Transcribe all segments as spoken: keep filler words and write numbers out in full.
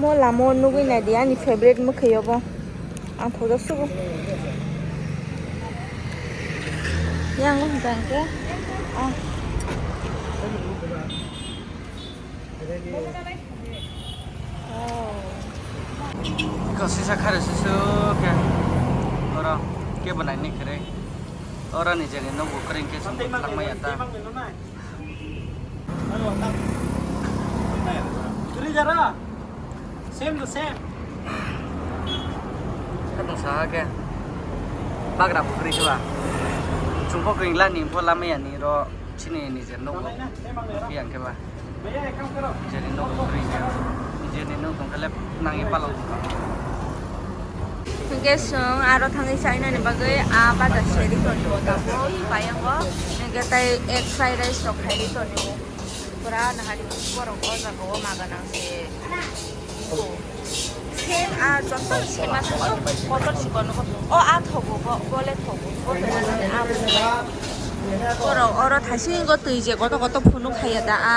Mo lamo nugwi naidi ani favorite mwkhwi obo. Ang photo sugo. Yang hwnkha hwnkhe, ah. Oh. Iko sisa khare susu khe oro kebo naini khere. Oro ni jeni nokbo kwrwi khe chwng thangmaya ta. Three jara. Same to same. Khatong saha khe bagra pukhri khe ba. Chwngkho kwrwngla ni pho lamaya ni ro chini ni je nokbo. Phiya khe ba. Jeni nok kwrwi khe. Jeni nok tong khe lep nangwi palok. Hwnkhe chwng aro thangwi chainani bagwi a bajar seri tongo tabuk bayango. Hwnkhe tei egg fried rice rok khairi tongo. Pura nahari borok o jaga o maga nang se. Same a joto same a kotor sikon o a thogo bo bole thogo. Borok oro thaisingo twi je koto koto phunuk khaiya da a.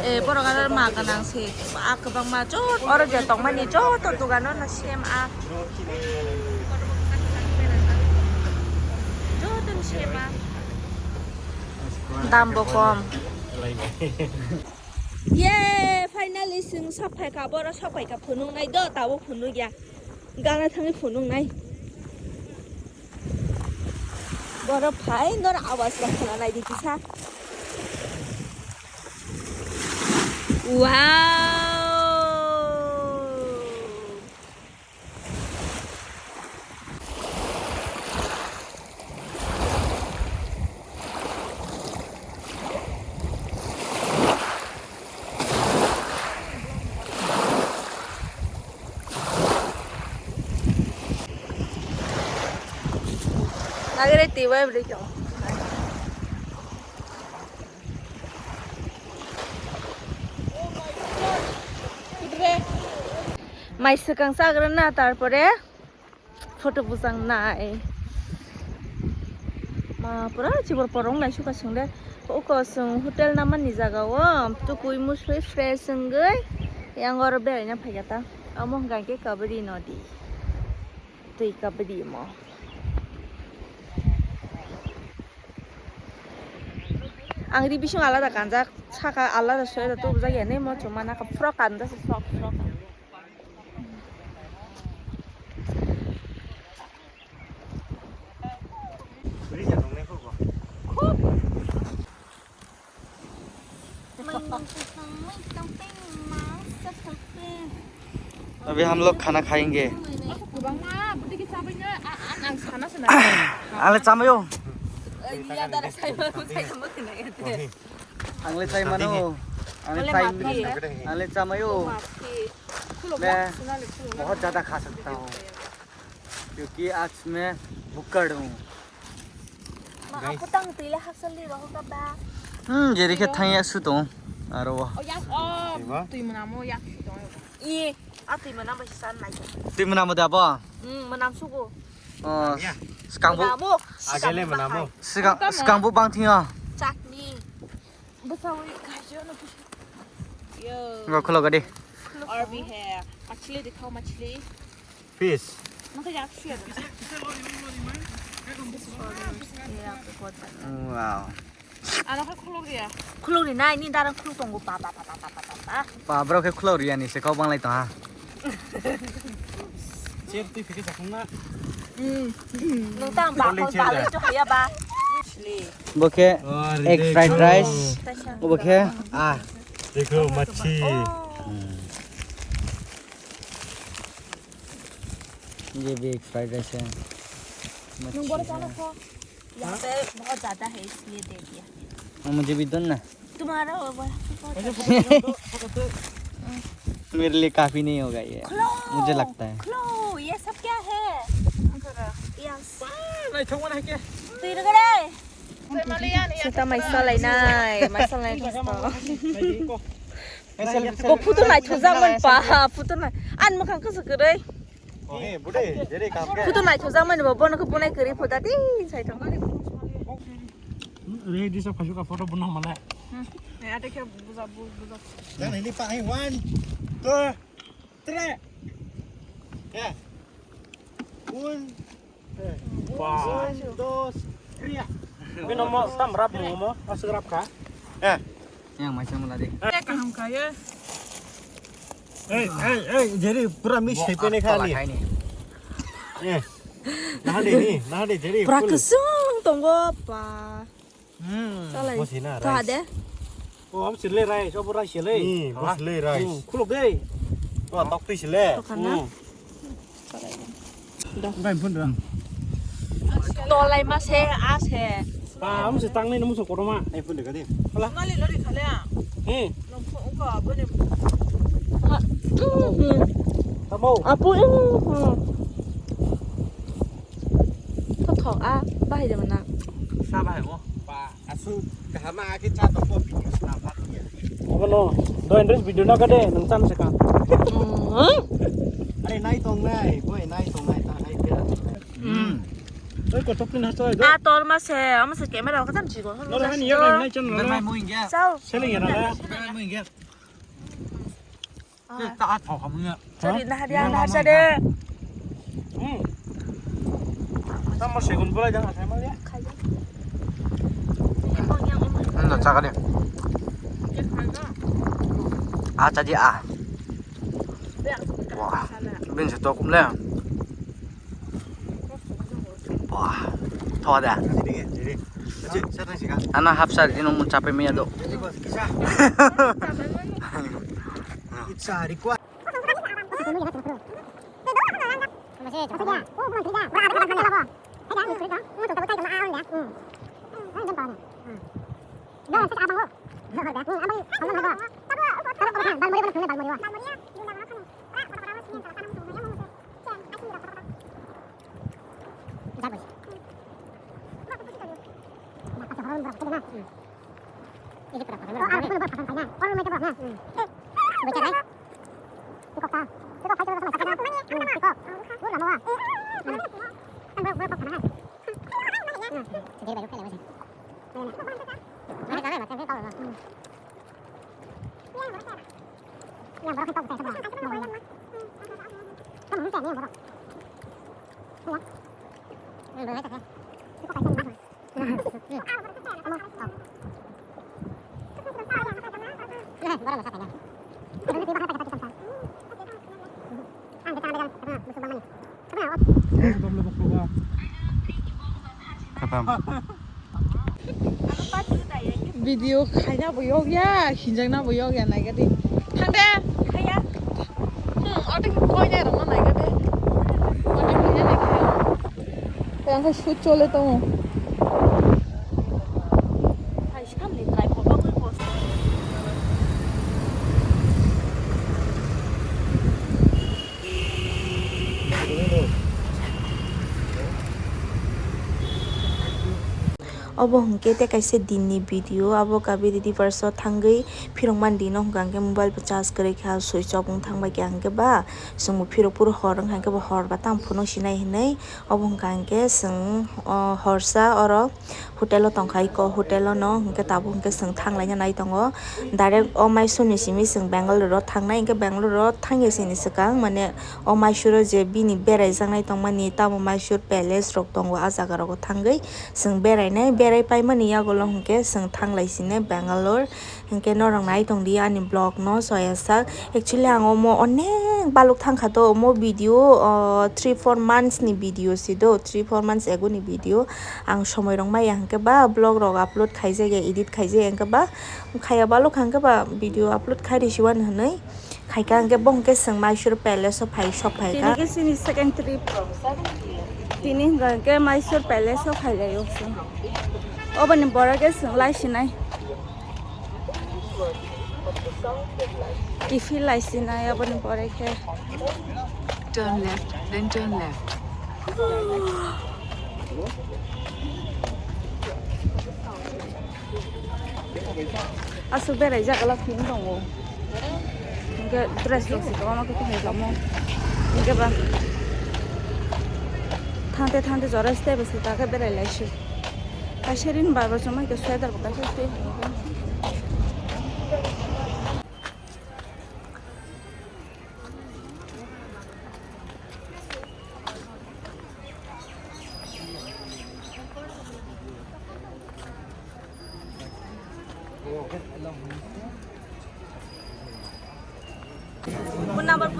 E borok aro maga nang se a kwbangma jot oro je tongmani joto dogano no same a. Joto no same a. Dam bo kom. Ye, finally chwng sok phaikha, boro sok phaikha, phunuknai do, tabuk phunukya. Gana thangwi phunuknai. Boro phai, nor awas rok khwnanai di kisa. Wow! Nagere tiwai bri chong. Mai swkang chagrana, tarpore photo bwchang nai. Ma pura chibor porong nai suka sung de. Uko sung hotel namani jaga o tukui musui fresh wngwi yang oro beraina phaikha ta. Omo hwnkha khe Kaberi nodi. Twi Kaberi mo. Ang ri bising alada kanjak, saka alada sweater tubujak ya, nemo chuma naka frock kanja se frock, frock. अभी हम लोग खाना खाएंगे। Ang le chamayo. Ang le chai mano. Ang le chai, ang le chamayo. मैं बहुत ज्यादा खा सकता हूँ। क्योंकि आज मैं भुक्कड़ हूँ। Ma, aku tang twi le haksa li rohor ka ba? Hmm, jeri khe thang yak su tong. Aro wa. Oh, yak, oh, twi mwnamo yak su tong. I, a twi mwnam bai san nai. Twi mwnamo da bo? Hmm, mwnam sugo. Oh, skang bu. Mwnamo. Agele mwnamo. Skang, skang bu bang thing yo. Chutney. Bwsawi kaijo no. Yo. Go khulok di. Or we have machli, dikhao machli. Fish. Wow. Ano khe khuluk riya. Khuluk rinai, ni darang khuluk tongo, pa, pa, pa. Pa, bro khe khuluk riya ni se kau banglai tongha. Chair twi phikhe jakong na. Hmm. Nung tang ba, chair ba, da. Bo khe egg fried rice. Bo khe, ah. Dekho, machi. Hmm. ये भी एक fried rice है। Nung boro chana kho. यहाँ पे बहुत ज्यादा है, इसलिए दे दिया। हाँ, मुझे भी दो ना। तुम्हारा वो, वो, मेरे लिए काफी नहीं होगा ये, मुझे लगता है। Khlo, ये सब क्या है? Yes। Sita mai salai nai, mai salai nai. Bo photo naithokjak mani pa, photo nai. Ani mwkhang kwchwk kwrwi. Photo naithokjak mani bo, bono khe bunai kwrwi photo di sai thong. Re, di sa photo bono male. Hmm. Ate khe buja, bu-, buja. Yang ini pa, hai, one, two. Tres. Ya. Un. Eh. Wah. Un, dos, tres. Ini nomor tam rap mo mo, masuk rap ka? Eh. Yang macam mana di? Eh, kaham kaya. Eh, eh, eh, jadi pura mix hai pene kali. Eh. Nah, ini, nah, ini jadi. Pura kesung tonggo pa. Hmm. Salai. Bo sina rice. Tha de. Oh, abo sile rice, abo rice sile. Hmm, bo sile rice. Hmm, khuluk de. To tok twi sile. To khana. Hmm. Salai. Bai phun da. Tolai ma se, a se. Pa, amo se tangnai no muso koroma. Ai phun de ka de. Hala. Ngali lori khale a. Hmm. Lompo uka abo ne. Ha. Hmm. Tamo. Apo. Hmm. Thothok a bahai de mana. Sa bahai mo. Pa, asu kahama ake cha to ko video sna pa ya. Abono do interest video na kade nang chan saka. Hmm. Are nai tong nai, boy nai tong nai ta hai pera. Hmm. Oi ko topin hasto do. A tol ma se, ama se camera ka chan chigo. Nor han ya nai chan nor. Bermai mo ingya. Sao. Seleng ya na. Bermai mo ingya. Ke ta a thok ham ne. Chari na hadi ang na sa de. Hmm. Tamo segun pura jang asai mal ya. Nda chaka de. A chaji a. Wah. Bin se to kum le. Wah, tho da. Ana hapsa dino mun chape miya do. Video khaina bo yok ya, hinjakna bo yok ya, naigadi. Thang de. Khaya. Hmm, ate koi nai rama naigadi. Ate koi nai khaya. Yang khe shoot chole tongo. Hai, samni try kobangwi post. Obo hwnkhe tei kaisa dinni video, abo Kaveri Rivers o thangwi phirokmani dino hwnkha hwnkhe mobile bo charge kwrwi kha, switch off wng thangbai kha hwnkhe ba chwngbo phirok phuru hor wngkha hwnkhe bo hor ba tamo phunuk sinai hinwi. Obo hwnkha hwnkhe chwng, o, horsa oro hotel o tongkha, eko hotel o no hwnkhe tabuk hwnkhe chwng thanglaina nai tongo. Direct o Mysore ni simi chwng Bangalore o thangnai, hwnkhe Bangalore o thangya chini swkang, mane, o Mysore o je bini beraijaknai tongmani, tamo Mysore Palace rok tongo, a jaga rogo thangwi chwng berainai, berai paimani yagulo hwnkhe chwng thanglai sini Bangalore. Hinkhe norok nai tongdi ani vlog no soya sak. Actually ang omo onek baluk thangkha to, omo video, o, three four months ni video si do, three four months ago ni video. Ang somoi rok maya hinkhe ba vlog rok upload khaijak ya, edit khaijak ya hinkhe ba khaya baluk hinkhe ba video upload khai risi wani hinwi khaikha hinkhe bo hinkhe chwng Mysore Palace o phai sok phaikha. Tini khe chini second trip. Tini hinkhe Mysore Palace o khailai o chwng. Oboni borok khe chwng lai sinai. Kiphil lai sinai aboni pore khe. Turn left, then turn left. Aswk berai jaga lak phiyung tongo. Hwnkhe dress rok se kwbangma khe kwthai kamo. Hwnkhe ba thangte thangte jora step se ta khe berai lai se. Kaisa rin bar bo chumai khe sweater bo kaisa twi.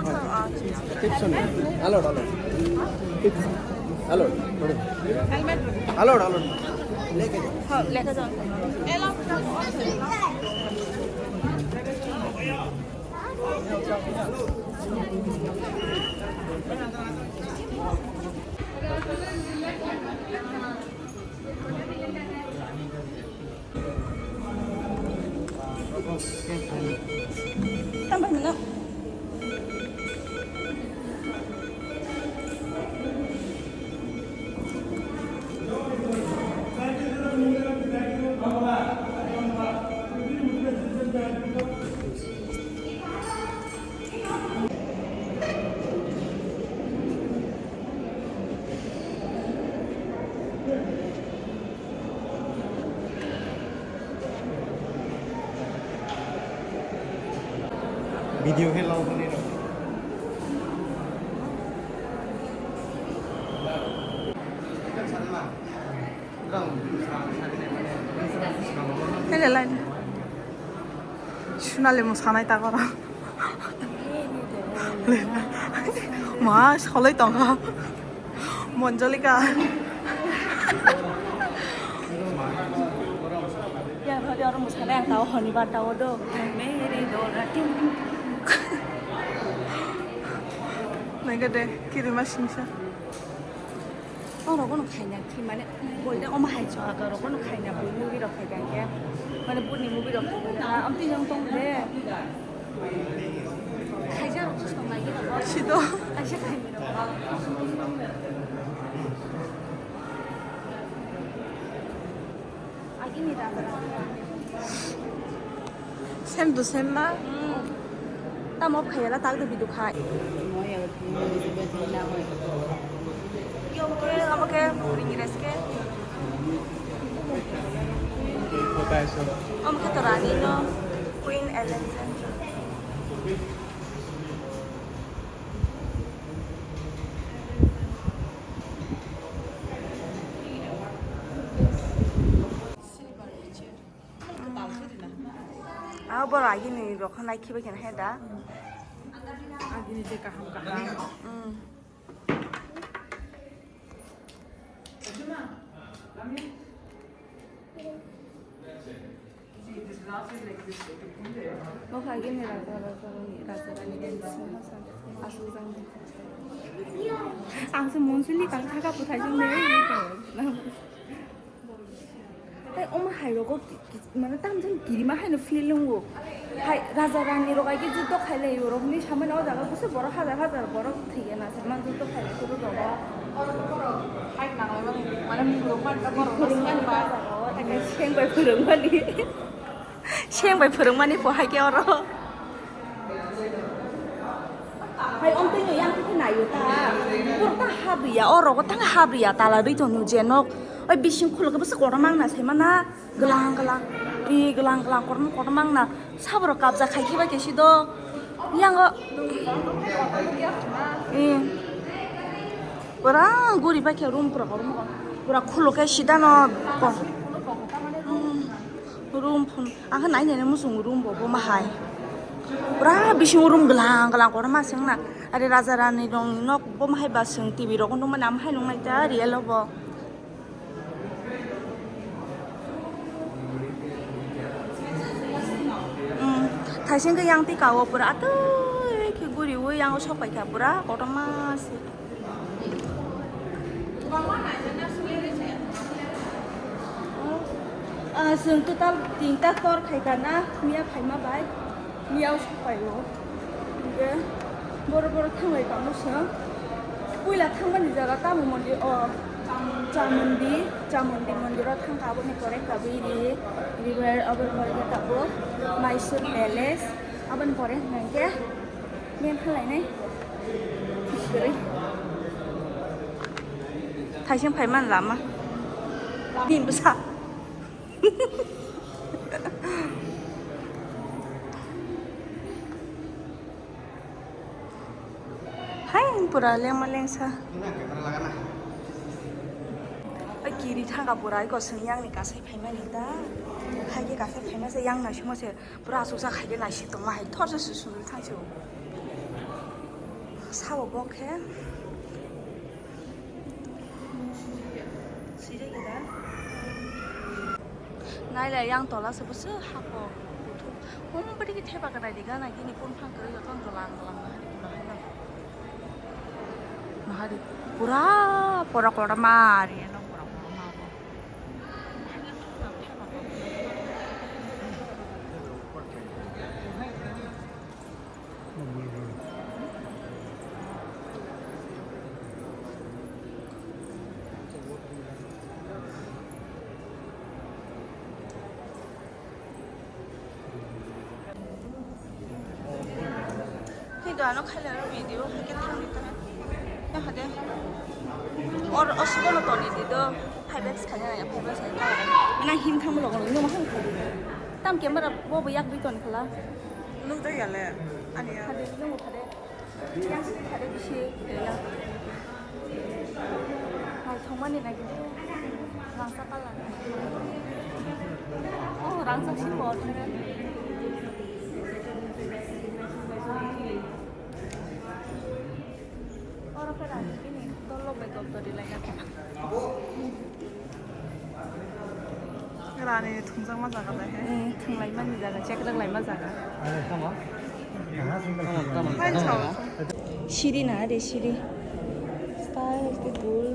Tips on allowed, allowed. Tips allowed. Allowed, allowed. Tambah mana? Video khe lau hwnwi rw. Hele lai. Sunali mo sanai ta goro. Ma, solai tongkha. Monjolika. Ya, bhai, oro mo sanai ang tao honibar tao do. Mere do na ting ting. Nai gede, kirima singsa. Oro kono khaina, mane, bolde omo hai chwla rok kono khaina, bui movie rok khai kha khe, mane, buni movie rok khai kha, amtwi yang tong de. Khaija rok just tong lai rok. Sido. Kaisa khai rok. Agini da. Same to same ma? Hmm. Tamo khayala tak de bidu khai. Oke, oke, ringi reske. Omo khe to rani no, Queen Alexandra. Ah, borok agini rok khe nai khibai khe nai da. Agini je kaham kaham. Mm. Bo kha agini raja, raja rani, raja rani rani singhasan aswk jang de. Ang se monsuli kang thaka bwthai jang de. Tei omo hai rogo ki-, ki-, mane tamjani kirima haino feel wngo. Hai raja rani rok ai khe juddo khailai rok hinwi samani o jaga bwswk borok hajar hajar borok thwikhe na se man juddo khailai phuru rogo. Hai nanglai mani, mane phwrwngmani ta borok phwrwngmani ba jaga o, hai seng bai phwrwngmani. Seng bai phwrwngmani bo hai khe oro. Hai, omtwino yang khe naio ta. Borok ta habriya, o rogo tang habriya, tala rwi tongno je nok. Oi bising khuluk bwswk kotor mangna sai mana. Glang glang. I glang glang kotor kotor mangna. Saborok kabja khai khe bai khe sido. Yango. I. Pura guri bai khe room pura kotor. Pura khuluk khe sidano. Ko. Hmm. Room phun, ang khe nai nai muchung room bo, bo ma hai. Pura bising room glang glang kotor ma seng na. Are raja rani rong nok bo ma hai ba seng T V rok nung mani am hai nung nai ta real o bo. Hmm, thaising khe yang twi ka o pura atwi khe guri o yang o sok pai kha pura kotor ma se. Ah, chwng total tinta tor khai kana, miya phaima bai, miya o sok pai o. Hingke boro boro thanglai tongmo chwng. Puila thangmani jaga tamo mondir o, Chamundi, Chamundi mondir o thangkha, aboni pore Kaveri River, aboni pore khe tabuk Mysore Palace, aboni pore hwnkhe. Men halainai. Kwrwi. Thaising phaiman lama. Bini bwsa. Hai, pura lengma lengsa. Oi, kiri thangka pura, oi, kosong yang ni kasai phaimani ta. Hai khe kasai phaima se yang naisingmo se. Pura aswk jak hai khe naisik tongma hai thorsa se sundwi thangsi o. Sabo bo khe. Siri gida. Naila yang tola se busu hako kutu. Hum beri ke theba kadai diga na gini pun phang kari joton tola ang tola mahari pura hai na. Mahari pura pura kora mari no pura kora mari. Hei do ano khailaro video hai khe thangwi tong. Yang hade. Or osbo no toni di do. Five X khanya ya, five X khanya. Mana him thang lo lo no mahang khadi. Tam camera bo bo yak bi ton khala. Nuk da yale. Ani ya. Hade nung khade. Yang sini ada di sini, ya. Naithokmani naikhe, rangchak colour. Oh, rangchak si bo. Oro khe rani bini dol lok bai gop dori lai. Rani thungjakma jaga dai he. Hmm, thunglaimani jaga, chekraklaima jaga. Hai chao. Siri na de siri. Style ke gul.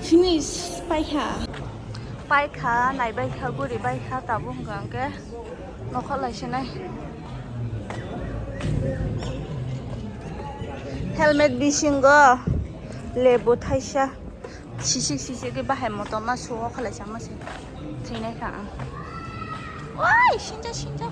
Finish paikha. Paikha, naibaikha, guribaikha, tabuk hwnkha hwnkhe nokha laisinai. Helmet bisingo lebu thaisa. Sisik sisik khe bahai motom ma suo khalai chama se. Thwinai kha ang. Oi, sinja sinja.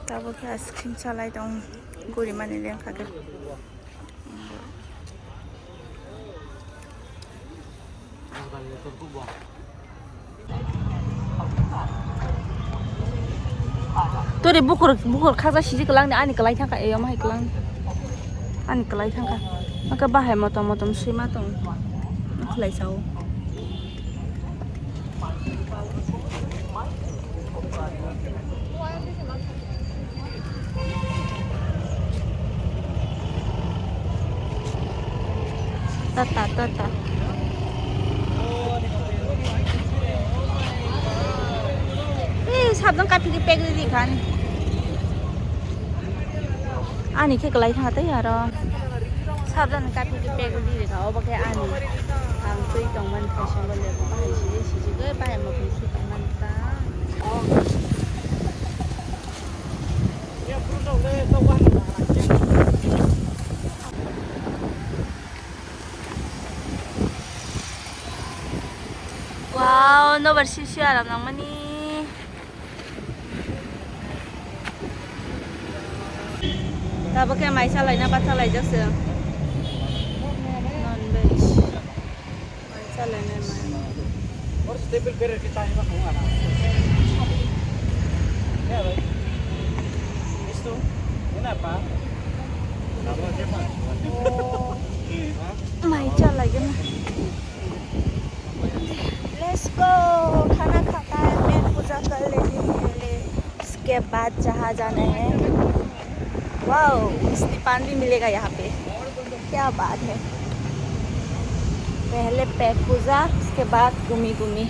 Tabuk khe ice cream chalai tong, gurimani lengkha khe. Tori bukur bukur khaksa siji kwlangni ani kwlai thangkha, eyom hai kwlangni ani kwlai thangkha. Hwnkhe bahai motom motom swima tong, khlai sao. Tata, tata. Eh, sabdan kaphikhe pek ridi khan. Ani khe kwlai thang tei aro. Sabdan kaphikhe pek ridi kha, obo khe ani. Ang twi tongmani thaisingo lebu bahai sijik sijik oi bahai mokol su tongmani ta. Wow, nobar sisi aram nangmani. Tabuk khe mai salaina bathalaijak se. Non veg. Mai salainai mai. Mai chalaigwna. Let's go, खाना खाता है, पेट पूजा कर लेते हैं पहले, उसके बाद जहाँ जाना है। वाओ, मिष्टी पान भी मिलेगा यहाँ पे, क्या बात है। पहले पेट पूजा, उसके बाद गुमी गुमी।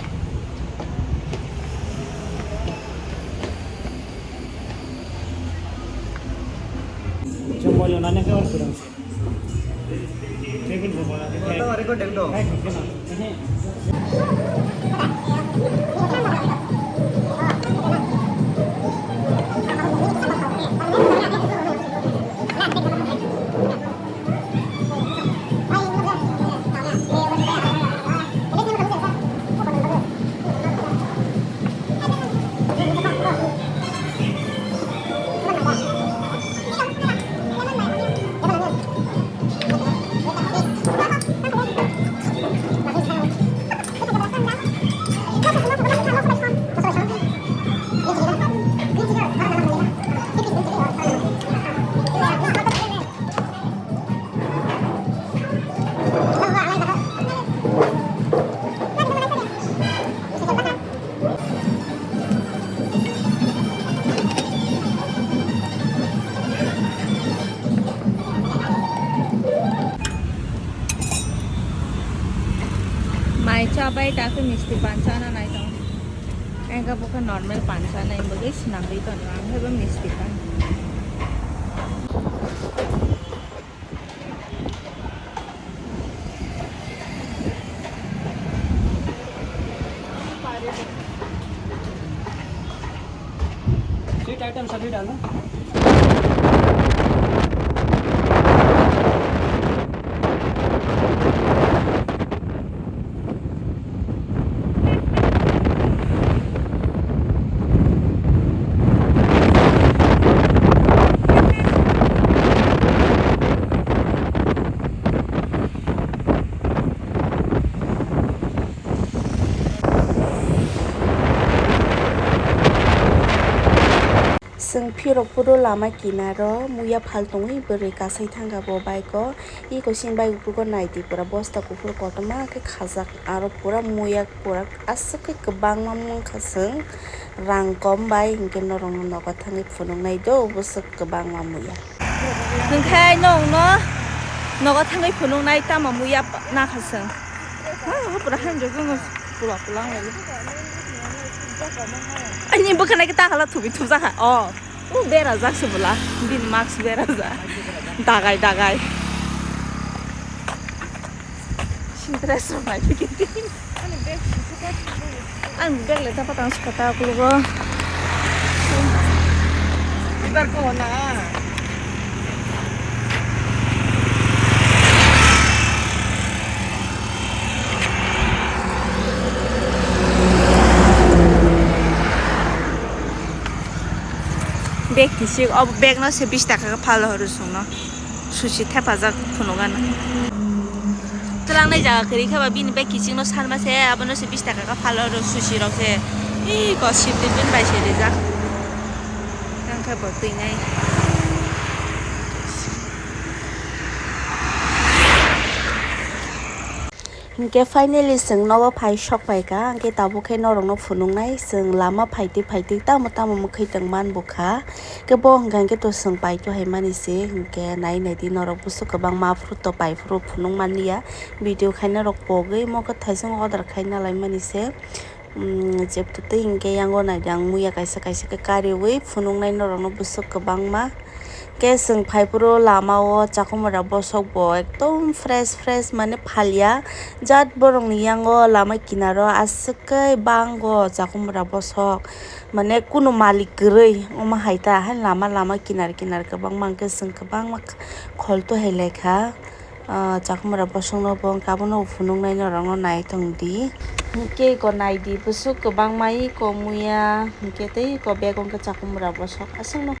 Bai ta khe misti pan chana nai tong. Engka bo khe normal pan chana, bagwi swnamwi tongno, ang khe bo misti pan. Sweet item सभी डालो। Chwng phirok phuru lama kinaro muya phal tongwi bwrwi kasai thangkha bo bike o. Eko chini bike o naidi pura bosta kuphur kotorma khe khajak, aro pura muya pura aswk khe kwbangma mankha chwng rang kom bai, hinkhe norokno nogo thangwi phunuknai do bwswk kwbangma muya. Hinkhe nokno nogo thangwi phunuknai tamo muya nakha chwng. Ha, ha, pura hanjo jono pula pula wnglaio. Ani bwkhana khe takhala thubi thubjakha. Oh, o berajak se bwla. Bini mask berajak. Dagai, dagai. Sintra srok nai phikiti. Ani bag le tapa tang sukha ta kulugo. Ibar ko na. Bag kisik, o bag no se bish taka khe phal horo chwngno. Sushi thepajak phunukgana. Twlangnai jaga kwrwi khe ba bini bag kiching no sanma se, abono se bish taka khe phal horo sushi rok se. Ih, ko sip de bin bai se rijak. Tang khe bo twinai. Hinkhe finally chwng nogo phai sok phaikha, hinkhe tabuk khe norokno phunuknai chwng lama phaitwi phaitwi tamo tamo mwkhwitwng man bukha. Khe bo hwnkha hinkhe to chwng paito hai mani se, hinkhe nai naidi norok buso kwbangma aphuru to paiphuru phunuk manliya, video khaina rok pogwi mokhe thaisong order khaina lai mani se. Umm, jepto tei hinkhe yango naidi ang muya kaisa kaisa khe kariwi phunuknai norokno bwswk kwbangma. Khe chwng phaiphuru lama o chakhumra bosok bo ekdom fresh fresh mane phalya. Jat borokni yango lama kinaro aswk khe bango chakhumra bosok. Mane kunu malik kwrwi omo hai ta, hai lama lama kinar kinar kwbangma hwnkhe chwng kwbangma kholto hai laikha. Ah, chakhumra bosongno bo hwnkhe abono phunuknai norokno naithok di. Hinkhe eko naidi bwswk kwbangma eko muya, hinkhe tei eko bag o hwnkhe chakhumra bosok aswkno.